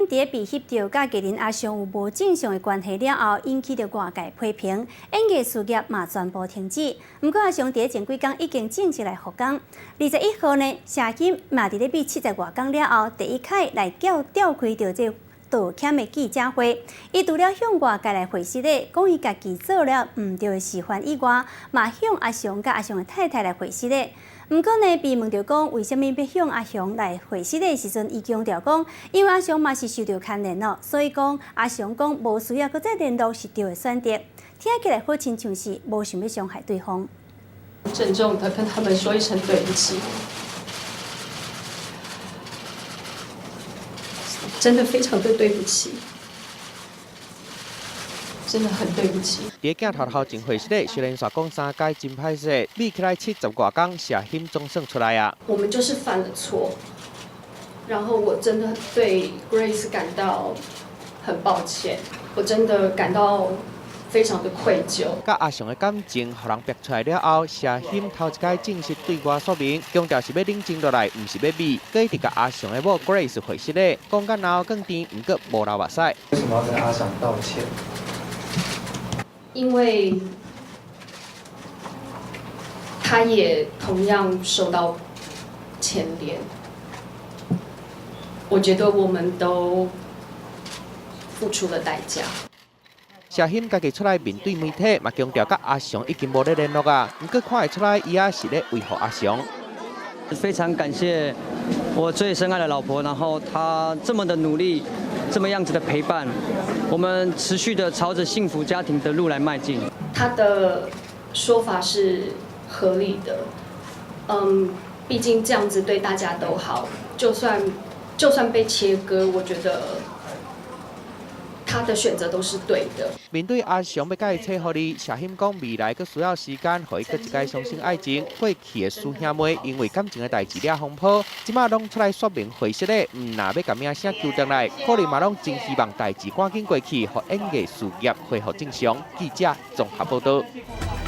佇咧被翕著佮藝人阿翔有無正常的關係了後，引起著外界批評，演藝事業嘛全部停止。毋過阿翔佇咧前幾工已經正式來復工。21號呢，謝欣嘛佇咧變70外工了後，第一擺來叫召開著這道歉的記者會。伊除了向外界來回釋咧，講伊家己做了毋對的示範以外，嘛向阿翔佮阿翔的太太來回釋咧。毋過呢，被問著講為啥物欲向阿雄來回釋的時陣，伊強調講，因為阿雄嘛是受著牽連咯，所以講阿雄講無需要閣再聯絡是對的選擇。聽起來好親像是無想欲傷害對方。鄭重的跟他們說一聲對不起，真的非常的對不起。真的很對不起。佇鏡頭頭前回釋咧，雖然煞講三擺真歹勢，比起來70外工，謝欣總算出來啊。我們就是犯了錯，然後我真的對 Grace 感到很抱歉，我真的感到非常的愧疚。佮阿翔的感情，予人逼出來了後，謝欣頭一擺正式對外說明，強調是欲冷靜落來，毋是欲美，閣一直共阿翔的某 Grace 回釋咧，講甲嚨更甜，毋過無流目屎。為什麼要跟阿翔道歉？因為他也同樣受到牽連，我覺得我們都付出了代價。謝欣家己出來面對媒體，嘛強調佮阿翔已經無咧聯絡啊，毋過看會出來，伊也是咧維護阿翔。非常感謝我最深愛的老婆，然後她這麼的努力，這麼樣子的陪伴，我們持續的朝着幸福家庭的路來邁進。他的說法是合理的，畢竟這樣子對大家都好，就算被切割，我覺得他的選擇都是對的。面對阿翔欲共伊扯予離，謝欣講未來閣需要時間，予伊閣一擺相信愛情。過去的師兄妹因為感情的代誌惹風波，這馬攏出來說明回釋咧，毋若欲共名聲救轉來，可能嘛攏真希望代誌趕緊過去，予演藝事業恢復正常。記者綜合報道。